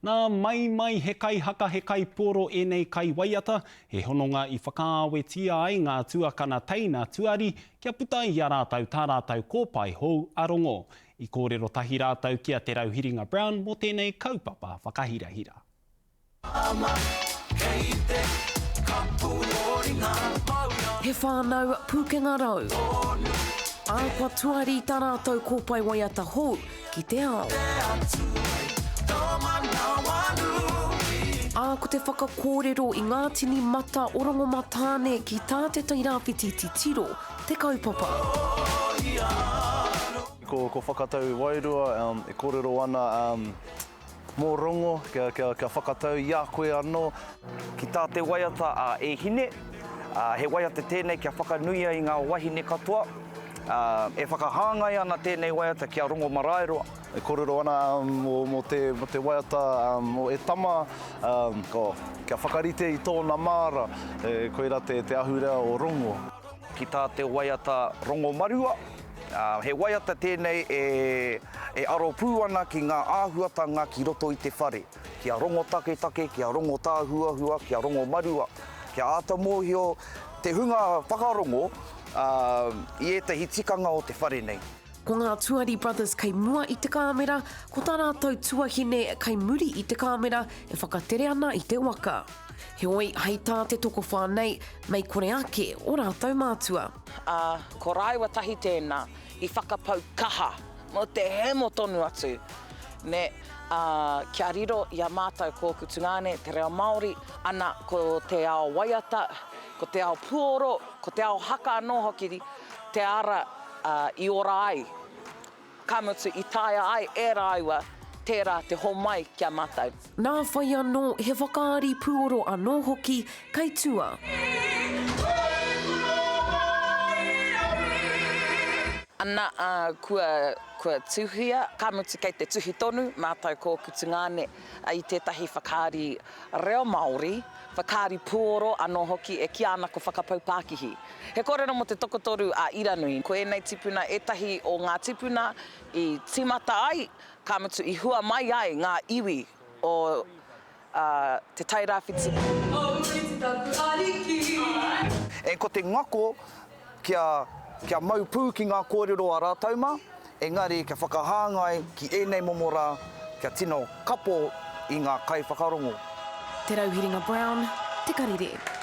Nā Maimai he kaihaka he kaipōro ēnei kaiwaiata, he hononga i whakaawetia ai ngā tuakana teina tuari kia puta i a rātou tā rātou kōpae hou a Rongo. I kōrero tahi rātou ki a Te Rauhiringa Brown mō tēnei kaupapa whakahirahira. He whānau pūkenga rau. Ā, kua tuari tā rātou kōpae waiata hou ki te ao. Ā, ko te whakakōrero i ngā tini mata o Rongomatāne ki tā Te Tairāwhiti titiro te kaupapa. Ko Whakatau Wairua e kōrero ana mō Rongo, kia whakatau i a koe anō. Ki tā te waiata a E Hine, he waiata tēnei kia whakanuia i ngā wahine katoa, e whakahāngai ana tēnei waiata ki a Rongomaraeroa. E kōrero ana mō te waiata mō E Tama, kia whakarite i tōna māra, koirā te ahurea o Rongo. Ki tā te waiata Rongomarua, he waiata tēnei e aro pū ana ki ngā āhuatanga ki roto i te whare, ki a Rongotaketake, ki a Rongotāhuahua, ki a Rongomarua, kia āta mōhio te hunga whakarongo i ētahi tikanga o te whare nei. Ko ngā Tuari Brothers kei mua i te kāmera, ko tā rātou tuahine kei muri i te kāmera e whakatere ana i te waka. Heoi, hei tā te tokowhā nei, mei kore ake ō rātou mātua. Ā, ko rāua tahi tēnā i whakapau kaha mō te hemo tonu atu, nē, ā, kia riro i a mātou ko ōku tungāne te reo Māori, ana, ko te ao waiata, ko te ao puoro, ko te ao haka anō hoki te ara, ā, i ora ai. Ka mutu, i taea ai e rāua tērā te homai ki a mātou. Nā whai anō, he whakaari puoro anō hoki kei tua. Ana, ā, kua, kua tuhia, ka mutu kei te tuhi tonu mātou ko ōku tungāne i tētahi whakaari reo Māori, whakaari puoro anō hoki e kīia ana ko Whakapau Pākihi. He kōrero mō te tokotoru a Iranui. Ko ēnei tipuna ētahi o ngā tipuna i tīmata ai, ka mutu i hua mai ai ngā iwi o Te Tairāwhiti. And ko te ngako kia, kia mau pū ki ngā kōrero a rātou mā, engari kia whakahāngai ki ēnei momo rā, kia tino kapo i ngā kaiwhakarongo. Te Rauhiringa Brown, Te Karere.